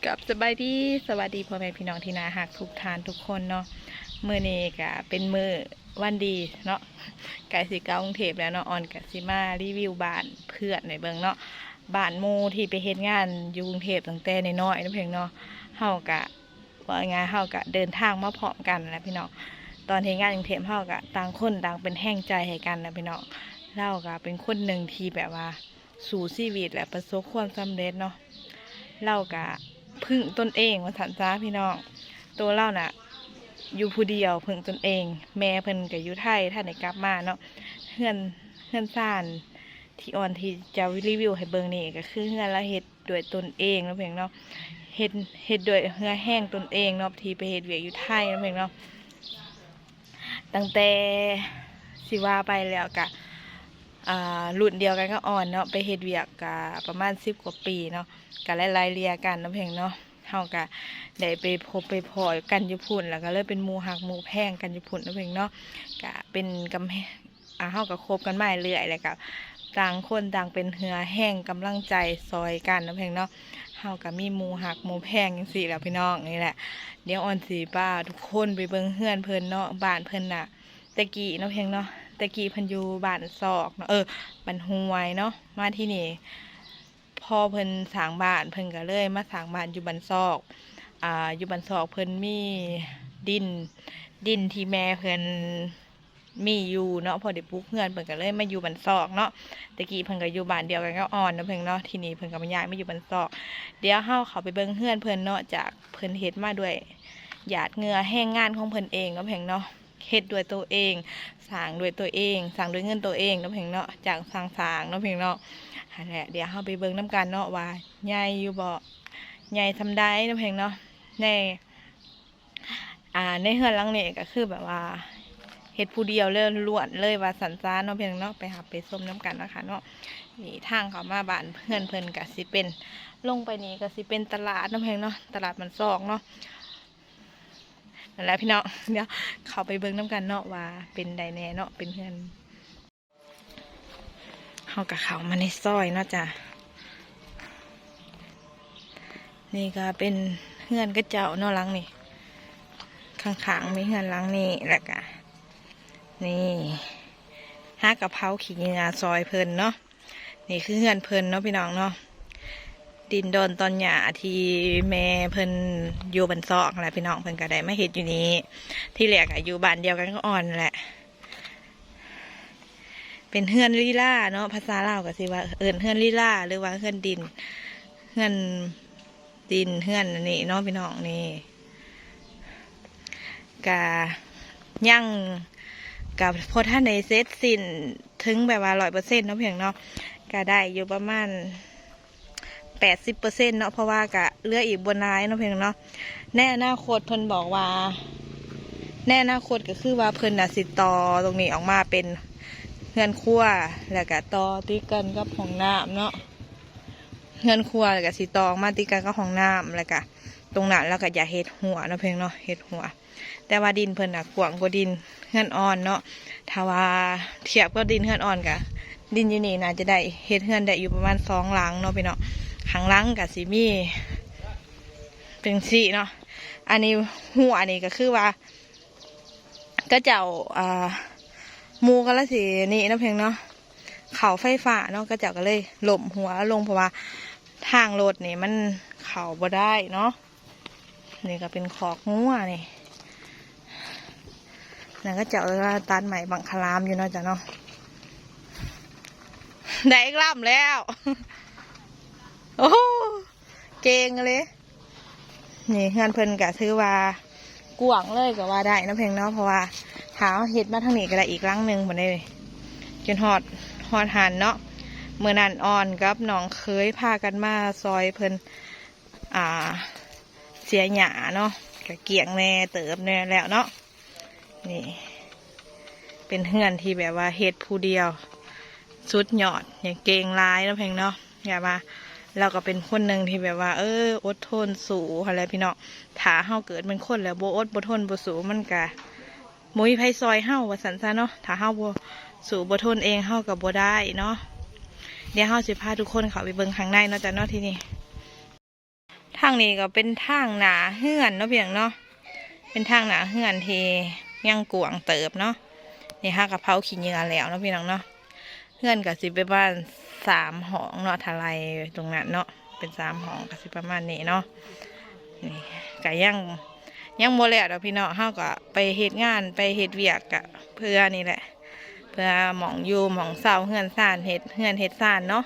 ກັບສະບາຍດີ ສະຫວັດດີພໍ່ແມ່ພີ່ນ້ອງທີ່ໜ້າຮັກທຸກທ່ານທຸກຄົນເນາະ. ມື້ນີ້ກະເປັນມື້ວັນດີເນາະ ໃກ້ຊິກັບກຸງເທບແລ້ວເນາະ. ອອນກະຊິມາຣີວິວບ້ານເພື່ອນໃຫ້ເບິ່ງເນາະ, ບ້ານໝູ່ທີ່ໄປເຮັດງານຢູ່ກຸງເທບຕັ້ງແຕ່ນ້ອຍໆເນາະເພິ່ນເນາະ. ເຮົາກະ ເວົ້າງ່າຍໆ ເຮົາກະເດີນທາງມາພ້ອມກັນແຫຼະພີ່ນ້ອງ. ຕອນເຮັດງານຢູ່ກຸງເທບເຮົາກະຕ່າງຄົນຕ່າງເປັນແຮງໃຈໃຫ້ກັນແຫຼະພີ່ນ້ອງ. ລາວກະເປັນຄົນໜຶ່ງທີ່ແບບວ່າ ສູ້ຊີວິດ ແລະ ປະສົບຄວາມສຳເລັດເນາະ. ລາວກະເພິ່ງຕົນເອງວ່າຊັ້ນຊະພີ່ນ້ອງ. ໂຕລາວນະຢູ່ຜູ້ດຽວ ເພິ່ງຕົນເອງ. ແມ່ເພິ່ນກະຢູ່ໄທ ທັນໄດ້ກັບມາເນາະ. ເຮືອນ ເຮືອນຊານທີ່ອອນທີ່ຈະຣີວິວໃຫ້ເບິ່ງນີ້ ກະຄືເຮືອນລາວເຮັດດ້ວຍຕົນເອງເນາະເພິ່ນເນາະ. ເຮັດ ເຮັດດ້ວຍເຫື່ອແຮງຕົນເອງເນາະ ທີ່ໄປເຮັດວຽກຢູ່ໄທເນາະເພິ່ນເນາະ. ຕັ້ງແຕ່ ຊິວ່າໄປແລ້ວກະ ອ່າ ລຸ້ນດຽວກັນກັບອອນເນາະ ໄປເຮັດວຽກກະປະມານສິບກວ່າປີເນາະ ກະໄລ່ໆເລ່ຍກັນເນາະເພິ່ນເນາະ. ເຮົາກະໄດ້ໄປພົບໄປພໍ້ກັນຢູ່ພຸ້ນ ແລ້ວກະເລີຍເປັນໝູ່ຮັກໝູ່ແພງກັນຢູ່ພຸ້ນເນາະເພິ່ນເນາະ. ກະເປັນກຳແພງ ອ່າ ເຮົາກະຄົບກັນມາເລື້ອຍ ແລ້ວກະຕ່າງຄົນຕ່າງເປັນເຫື່ອແຮງກຳລັງໃຈຊ່ອຍກັນເນາະເພິ່ນເນາະ. ເຮົາກະມີໝູ່ຮັກໝູ່ແພງຈັ່ງຊີ້ແຫຼະພີ່ນ້ອງ. ນີ້ແຫຼະ ດຽວອອນຊິພາທຸກຄົນໄປເບິ່ງເຮືອນເພິ່ນເນາະ. ບ້ານເພິ່ນນະ ແຕ່ກີ້ເນາະເພິ່ນເນາະ ແຕ່ກີ້ເພິ່ນຢູ່ບ້ານຊອກເນາະ ເອີ ບ້ານຫ້ວຍເນາະ. ມາທີ່ນີ້ ພໍເພິ່ນສ້າງບ້ານ ເພິ່ນກະເລີຍມາສ້າງບ້ານຢູ່ບ້ານຊອກ. ອ່າ ຢູ່ບ້ານຊອກເພິ່ນມີດິນ ດິນທີ່ແມ່ເພິ່ນມີຢູ່ເນາະ ພໍໄດ້ປຸກເຮືອນ ເພິ່ນກະເລີຍມາຢູ່ບ້ານຊອກເນາະ. ແຕ່ກີ້ເພິ່ນກະຢູ່ບ້ານດຽວກັນກັບອອນເນາະເພິ່ນເນາະ ທີນີ້ເພິ່ນກະມາຍ້າຍມາຢູ່ບ້ານຊອກ. ດຽວເຮົາເຂົ້າໄປເບິ່ງເຮືອນເພິ່ນເນາະ ຈາກເພິ່ນເຮັດມາດ້ວຍຫຍາດເຫື່ອແຮງງານຂອງເພິ່ນເອງເນາະເພິ່ນເນາະ. ເຮັດດ້ວຍໂຕເອງ ສ້າງດ້ວຍໂຕເອງ ສ້າງດ້ວຍເງິນໂຕເອງເນາະເພິ່ນເນາະ ຈ້າງຊ່າງສ້າງເນາະເພິ່ນເນາະ. ຫັ້ນແຫຼະ ດຽວເຮົາໄປເບິ່ງນຳກັນເນາະວ່າໃຫຍ່ຢູ່ບໍ່ ໃຫຍ່ສ່ຳໃດເນາະເພິ່ນເນາະ. ໃນ ອ່າ ໃນເຮືອນຫຼັງນີ້ກະຄືແບບວ່າເຮັດຜູ້ດຽວເລີຍ ລ້ວນເລີຍວ່າຊັ້ນຊະເນາະເພິ່ນເນາະ. ໄປຮັບໄປຊົມນຳກັນເນາະຄະເນາະ. ນີ້ທາງເຂົ້າມາບ້ານເຮືອນເພິ່ນກະຊິເປັນ ລົງໄປນີ້ກະຊິເປັນຕະຫຼາດເນາະເພິ່ນເນາະ ຕະຫຼາດບ້ານຊອກເນາະ. ນັ້ນແຫຼະພີ່ນ້ອງ ດຽວເຂົ້າໄປເບິ່ງນຳກັນເນາະວ່າເປັນໃດແດ່ເນາະ ເປັນເຮືອນ. ເຮົາກະເຂົ້າມາໃນຊອຍເນາະຈ້າ. ນີ້ກະເປັນເຮືອນເຂົາເຈົ້າເນາະ ຫຼັງນີ້ ຂ້າງໆມີເຮືອນຫຼັງນີ້ ແລ້ວກະນີ້ ຫາກະເຜົາຂີ້ເຫຍື້ອຊ່ອຍເພິ່ນເນາະ. ນີ້ຄືເຮືອນເພິ່ນເນາະພີ່ນ້ອງເນາະ. ດິນດອນຕອນຫຍ້າທີ່ແມ່ເພິ່ນຢູ່ບ້ານຊອກຫັ້ນແຫຼະພີ່ນ້ອງ ເພິ່ນກະໄດ້ມາເຮັດຢູ່ນີ້. ທີແລກກະຢູ່ບ້ານດຽວກັນກັບອອນແຫຼະ ເປັນເຮືອນລີລາເນາະ ພາສາລາວກະຊິວ່າເອີ້ນເຮືອນລີລາ ຫຼືວ່າເຮືອນດິນ ເຮືອນ ດິນເຮືອນອັນນີ້ເນາະພີ່ນ້ອງ. ນີ້ກະຍັງ ກະບໍ່ທັນໄດ້ເສັດສິ້ນເຖິງແບບວ່າຮ້ອຍເປີເຊັນເນາະເພິ່ນເນາະ ກະໄດ້ຢູ່ປະມານແປດສິບເປີເຊັນເນາະ ເພາະວ່າກະເຫຼືອອີກບໍ່ຫຼາຍເນາະເພິ່ນເນາະ. ໃນອະນາຄົດເພິ່ນບອກວ່າ ໃນອະນາຄົດກະຄືວ່າເພິ່ນນະຊິຕໍ່ຕົງນີ້ອອກມາເປັນເຮືອນຄົວ ແລ້ວກະຕໍ່ຕິດກັນກັບຫ້ອງນ້ຳເນາະ ເຮືອນຄົວ ແລ້ວກະຊິຕໍ່ອອກມາຕິດກັນກັບຫ້ອງນ້ຳ ແລ້ວກະຕົງນັ້ນລາວກະຢາກເຮັດຮົ້ວເນາະເພິ່ນເນາະ ເຮັດຮົ້ວ. ແຕ່ວ່າດິນເພິ່ນນະກວ້າງກວ່າດິນເຮືອນອອນເນາະ ຖ້າວ່າທຽບກັບດິນເຮືອນອອນກະ ດິນຢູ່ນີ້ໜ້າຈະໄດ້ເຮັດເຮືອນໄດ້ຢູ່ປະມານສອງຫຼັງເນາະພີ່ນ້ອງ. ຂ້າງຫຼັງກະຊິມີເປັນຈັ່ງຊີ້ເນາະ. ອັນນີ້ຮົ້ວນີ້ກະຄືວ່າ ເຂົາເຈົ້າ ອ່າ ໝູ່ກຳລັງຊິນີ້ເນາະເພິ່ນເນາະ ເຂົ້າໄຟຟ້າເນາະ ເຂົາເຈົ້າກະເລີຍລົ້ມຮົ້ວລົງ ເພາະວ່າທາງລົດນີ້ມັນເຂົ້າບໍ່ໄດ້ເນາະ. ນີ້ກະເປັນຄອກງົວນີ້ ນັ້ນເຂົາເຈົ້າວ່າຕັດໄມ້ບັງຄະລາມຢູ່ເນາະຈ້າເນາະ. ໄດ້ອີກລຳແລ້ວ ໂອ້ ເກັ່ງເລີຍ. ນີ້ເຮືອນເພິ່ນກະຖືວ່າກວ້າງເລີຍກະວ່າໄດ້ເນາະເພິ່ນເນາະ ເພາະວ່າຖ້າເຮົາເຮັດມາທາງນີ້ກະໄດ້ອີກຫຼັງໜຶ່ງພຸ້ນເດ້ ຈົນຮອດ ຮອດຫັ້ນເນາະ. ມື້ນັ້ນອອນກັບນ້ອງເຂີຍພາກັນມາຊ່ອຍເພິ່ນ ອ່າ ເສຍຫຍ້າເນາະ ກະກ້ຽງແດ່ເຕີບແດ່ແລ້ວເນາະ. ນີ້ເປັນເຮືອນທີ່ແບບວ່າເຮັດຜູ້ດຽວ ສຸດຍອດ ເກັ່ງຫຼາຍເນາະເພິ່ນເນາະ. ແບບວ່າລາວກະເປັນຄົນໜຶ່ງທີ່ແບບວ່າ ເອີ ອົດທົນສູ້ຫັ້ນແຫຼະພີ່ນ້ອງ. ຖ້າເຮົາເກີດເປັນຄົນແລ້ວບໍ່ອົດບໍ່ທົນບໍ່ສູ້ ມັນກະບໍ່ມີໃຜຊ່ອຍເຮົາວ່າຊັ້ນຊະເນາະ. ຖ້າເຮົາບໍ່ສູ້ບໍ່ທົນເອງ ເຮົາກະບໍ່ໄດ້ເນາະ. ດຽວເຮົາຊິພາທຸກຄົນເຂົ້າໄປເບິ່ງຂ້າງໃນເນາະຈ້າເນາະ ທີນີ້. ທາງນີ້ກໍເປັນທາງໜ້າເຮືອນເນາະ ພີ່ນ້ອງເນາະ ເປັນທາງໜ້າເຮືອນທີ່ຍັງກວ້າງເຕີບເນາະ. ນີ້ ເຮົາກໍເຜົາຂີ້ເຫຍື້ອແລ້ວເນາະ ພີ່ນ້ອງເນາະ. ເຮືອນກໍຊິປະມານສາມຫ້ອງເນາະ ຖ້າໄລ່ຕົງນັ້ນເນາະ ເປັນສາມຫ້ອງ ກໍຊິປະມານນີ້ເນາະ. ນີ້ກໍຍັງ ຍັງບໍ່ແລ້ວດອກ ພີ່ນ້ອງ. ເຮົາກໍໄປເຮັດງານ ໄປເຮັດວຽກ ກະເພື່ອນີ້ແຫຼະ ເພື່ອໝ່ອງຢູ່ໝ່ອງເຊົາ ເຮືອນຊານ ເຮັດເຮືອນເຮັດຊານເນາະ.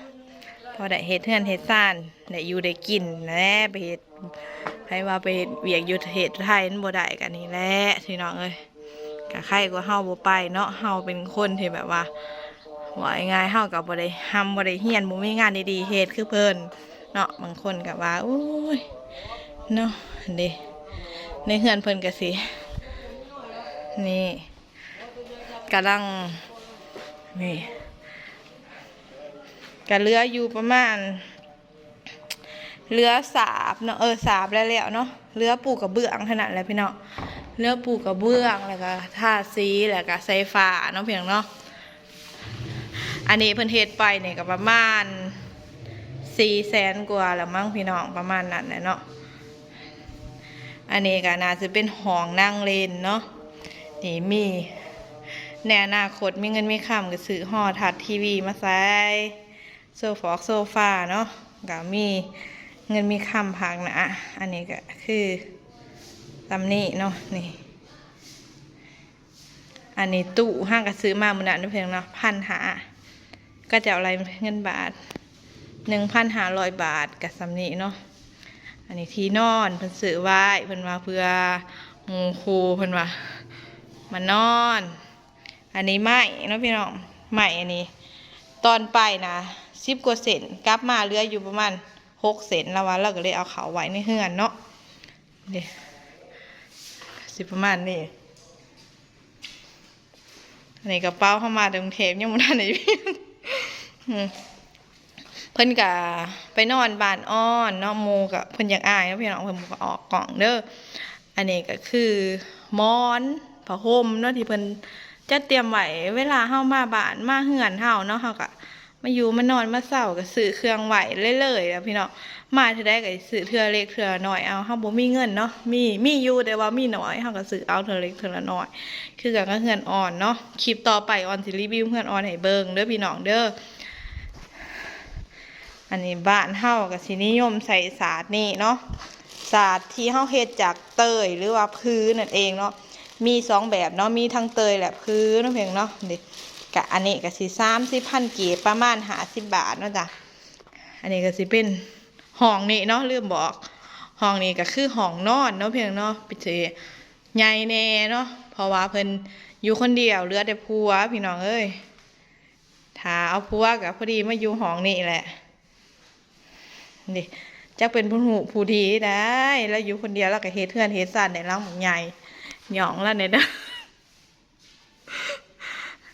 ພໍໄດ້ເຮັດເຮືອນເຮັດຊານ ໄດ້ຢູ່ໄດ້ກິນແຫຼະ ໄປເຮັດ ໃຜວ່າໄປເຮັດວຽກຢູ່ເທດໄທມັນບໍ່ໄດ້ ກະນີ້ແຫຼະ ພີ່ນ້ອງເອີຍ. ກະໃຄກວ່າເຮົາບໍ່ໄປເນາະ. ເຮົາເປັນຄົນທີ່ແບບວ່າ ເວົ້າງ່າຍໆ ເຮົາກໍບໍ່ໄດ້ຮ່ຳບໍ່ໄດ້ຮຽນ ບໍ່ມີງານດີໆເຮັດຄືເພິ່ນເນາະ. ບາງຄົນກໍວ່າ ໂອ້ຍ ເນາະ ເດ້ ໃນເຮືອນເພິ່ນກໍຊິ ນີ້ ກຳລັງ ນີ້ ກະເຫຼືອຢູ່ປະມານ ເຫຼືອສາບເນາະ ເອີ ສາບແລ້ວໆເນາະ. ເຫຼືອປູກະເບື້ອງເທົ່ານັ້ນແຫຼະ ພີ່ນ້ອງ. ເຫຼືອປູກະເບື້ອງ ແລ້ວກະທາສີ ແລ້ວກະໃສ່ຝາເນາະ ພີ່ນ້ອງເນາະ. ອັນນີ້ເພິ່ນເຮັດໄປນີ້ກໍປະມານສີ່ແສນກວ່າແລ້ວມັ້ງ ພີ່ນ້ອງ ປະມານນັ້ນແຫຼະເນາະ. ອັນນີ້ກໍໜ້າຊິເປັນຫ້ອງນັ່ງຫຼິ້ນເນາະ. ນີ້ມີ ໃນອະນາຄົດມີເງິນມີຄຳກໍຊື້ຫໍທັດທີວີມາໃສ່ ໂຊຟອກໂຊຟາເນາະ ກໍມີເງິນມີຄຳພາກໜ້າ. ອັນນີ້ກໍຄືສ່ຳນີ້ເນາະ ນີ້. ອັນນີ້ຕູ້ ເຮົາກໍຊື້ມາມື້ນັ້ນເນາະ ພີ່ນ້ອງເນາະ ພັນຫ້າ ເຂົາເຈົ້າໄລ່ເງິນບາດ ໜຶ່ງພັນຫ້າຮ້ອຍບາດ ກໍສ່ຳນີ້ເນາະ. ອັນນີ້ທີ່ນອນ ເພິ່ນຊື້ໄວ້ ເພິ່ນວ່າເພື່ອໝູ່ຄູ່ ເພິ່ນວ່າມານອນ. ອັນນີ້ໄມ້ເນາະ ພີ່ນ້ອງ ໄມ້ອັນນີ້ ຕອນໄປນະສິບກວ່າເຊັນ ກັບມາເຫຼືອຢູ່ປະມານຫົກເຊັນ ລາວວ່າ ລາວກໍເລີຍເອົາເຂົ້າໄວ້ໃນເຮືອນເນາະ. ເດ້ ຊິປະມານນີ້. ອັນນີ້ກະເປົາເຮົາມາແຕ່ກຸງເທບ ຍັງບໍ່ທັນໄດ້ປ່ຽນ. ອືມ ເພິ່ນກະໄປນອນບ້ານອອນເນາະ ໝູ່ກະເພິ່ນຢາກອາຍເນາະ ພີ່ນ້ອງ ເພິ່ນບໍ່ອອກກ້ອງເດີ. ອັນນີ້ກະຄືໝອນ ຜ້າຫົ່ມເນາະ ທີ່ເພິ່ນຈັດຕຽມໄວ້ ເວລາເຮົາມາບ້ານມາເຮືອນເຮົາເນາະ ເຮົາກະ ມາຢູ່ມານອນມາເຊົາກໍຊື້ເຄື່ອງໄວ້ເລື້ອຍໆແຫຼະພີ່ນ້ອງ. ມາເທື່ອໃດກໍຊິຊື້ເທື່ອເລັກເທື່ອນ້ອຍເອົາ. ເຮົາບໍ່ມີເງິນເນາະ ມີ ມີຢູ່ແຕ່ວ່າມີໜ້ອຍ ເຮົາກໍຊື້ເອົາເທື່ອເລັກເທື່ອລະນ້ອຍ ຄືກັນກັບເຮືອນອ່ອນເນາະ. ຄລິບຕໍ່ໄປອ່ອນຊິຣີວິວເຮືອນອ່ອນໃຫ້ເບິ່ງເດີພີ່ນ້ອງເດີ. ອັນນີ້ບ້ານເຮົາກໍຊິນິຍົມໃຊ້ສາດນີ້ເນາະ ສາດທີ່ເຮົາເຮັດຈາກເຕີຍ ຫຼືວ່າຜືນັ້ນເອງເນາະ. ມີສອງແບບເນາະ ມີທັງເຕີຍ ແລະ ຜືເນາະ ພຽງເນາະ. ນີ້ ກະ ອັນນີ້ກະຊິສາມສິບພັນກີບ ປະມານຫ້າສິບບາດເນາະຈ້ະ. ອັນນີ້ກະຊິເປັນຫ້ອງນີ້ເນາະ ລືມບອກ ຫ້ອງນີ້ກະຄືຫ້ອງນອນເນາະ ພຽງເນາະ. ເປັນຊິໃຫຍ່ແດ່ເນາະ ເພາະວ່າເພິ່ນຢູ່ຄົນດຽວ ເຫຼືອແຕ່ຜົວ ພີ່ນ້ອງເອີຍ. ຖ້າເອົາຜົວກະພໍດີມາຢູ່ຫ້ອງນີ້ແຫຼະ. ນີ້ ຈັກເປັນຜູ້ຮູ້ຜູ້ດີໄດ໋ ລາວຢູ່ຄົນດຽວ ລາວກະເຮັດເຮືອນເຮັດຊານໄດ້ຫຼັງບັກໃຫຍ່ ຍ້ອງລາວແດ່ເດີ.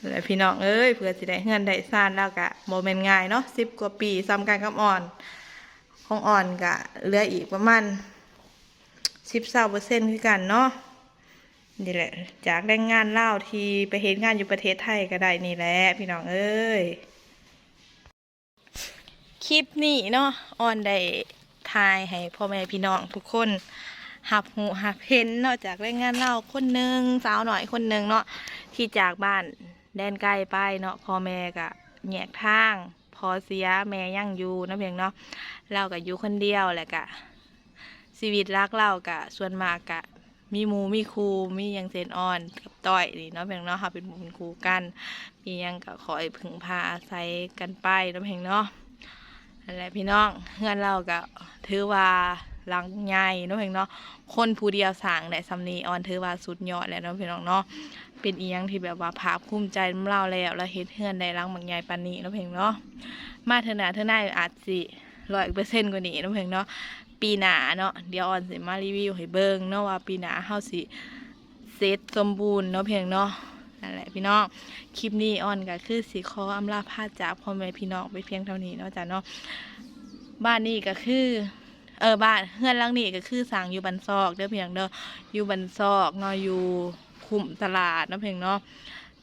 ແລະ ພີ່ນ້ອງເອີຍ ເພື່ອຊິໄດ້ເຮືອນໄດ້ຊານ ລາວກະບໍ່ແມ່ນງ່າຍເນາະ ສິບກວ່າປີ ສ່ຳກັນກັບອ່ອນ. ຂອງອ່ອນກະເຫຼືອອີກປະມານສິບ ຊາວເປີເຊັນຄືກັນເນາະ. ນີ້ແຫຼະ ຈາກແຮງງານລາວທີ່ໄປເຮັດງານຢູ່ປະເທດໄທກໍໄດ້ນີ້ແຫຼະ ພີ່ນ້ອງເອີຍ. ຄລິບນີ້ເນາະ ອອນໄດ້ຖ່າຍໃຫ້ພໍ່ແມ່ພີ່ນ້ອງທຸກຄົນຮັບຮູ້ຮັບເຫັນເນາະ ຈາກແຮງງານລາວຄົນໜຶ່ງ ສາວນ້ອຍຄົນໜຶ່ງເນາະ ທີ່ຈາກບ້ານແດນໄກໄປເນາະ. ພໍ່ແມ່ກະແຍກທາງ ພໍ່ເສຍແມ່ຍັງຢູ່ເນາະ ພຽງເນາະ. ລາວກະຢູ່ຄົນດຽວ ແລ້ວກະຊີວິດຫຼັກລາວກະສ່ວນມາກກະ ມີໝູ່ມີຄູ່ ມີຫຍັງເຊັ່ນອອນກັບຕ້ອຍນີ້ເນາະ ພຽງເນາະ. ເຮົາເປັນໝູ່ເປັນຄູ່ກັນ ມີຫຍັງກໍຄອຍເພິ່ງພາອາໄສກັນໄປເນາະ ພຽງເນາະ. ນັ້ນແຫຼະພີ່ນ້ອງ ເຮືອນລາວກໍຖືວ່າຫຼັງໃຫຍ່ເນາະ ພຽງເນາະ. ຄົນຜູ້ດຽວສ້າງໄດ້ສ່ຳນີ້ ອອນຖືວ່າສຸດຍອດແລ້ວເນາະ ພີ່ນ້ອງເນາະ. ເປັນອີ່ຫຍັງທີ່ແບບວ່າພາກພູມໃຈນຳລາວແລ້ວ ລາວເຮັດເຮືອນໄດ້ຫຼັງບັກໃຫຍ່ປານນີ້ເນາະ ພຽງເນາະ. ມາເທື່ອໜ້າເທື່ອໃນອາດຊິຮ້ອຍເປີເຊັນກວ່ານີ້ເນາະ ພຽງເນາະ. ປີໜ້າເນາະ ດຽວອອນຊິມາຣີວິວໃຫ້ເບິ່ງເນາະ ວ່າປີໜ້າເຮົາຊິເສັດສົມບູນເນາະ ພຽງເນາະ. ນັ້ນແຫຼະພີ່ນ້ອງ ຄລິບນີ້ອອນກໍຄືຊິຂໍອຳລາພາຈາກພໍ່ແມ່ພີ່ນ້ອງໄປພຽງເທົ່ານີ້ເນາະ ຈ້າເນາະ. ບ້ານນີ້ກໍຄື ເອີ ບ້ານເຮືອນຫຼັງນີ້ກໍຄືສ້າງຢູ່ບ້ານຊອກເດີ ພຽງເດີ ຢູ່ບ້ານຊອກເນາະ ຢູ່ຄຸ້ມຕະຫຼາດເນາະ ພຽງເນາະ.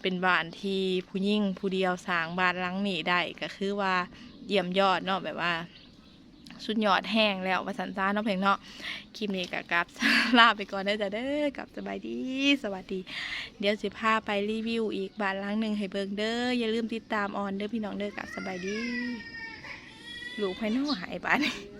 ເປັນບ້ານທີ່ຜູ້ຍິງຜູ້ດຽວສ້າງບ້ານຫຼັງນີ້ໄດ້ ກໍຄືວ່າຢ້ຽມຍອດເນາະ ແບບວ່າ ສຸດຍອດແຮງແລ້ວວ່າຊັ້ນຊະເນາະເພິ່ນເນາະ. ຄລິບນີ້ກໍກັບ ລາໄປກ່ອນເດີຈົ້າເດີ ກັບສະບາຍດີ ສະຫວັດດີ. ດຽວຊິພາໄປຣີວິວອີກບ້ານຫຼັງໜຶ່ງໃຫ້ເບິ່ງເດີ. ຢ່າລືມຕິດຕາມອອນເດີພີ່ນ້ອງເດີ. ກັບສະບາຍດີ. ລູກໃຜເນາະຫາຍບາດນີ້.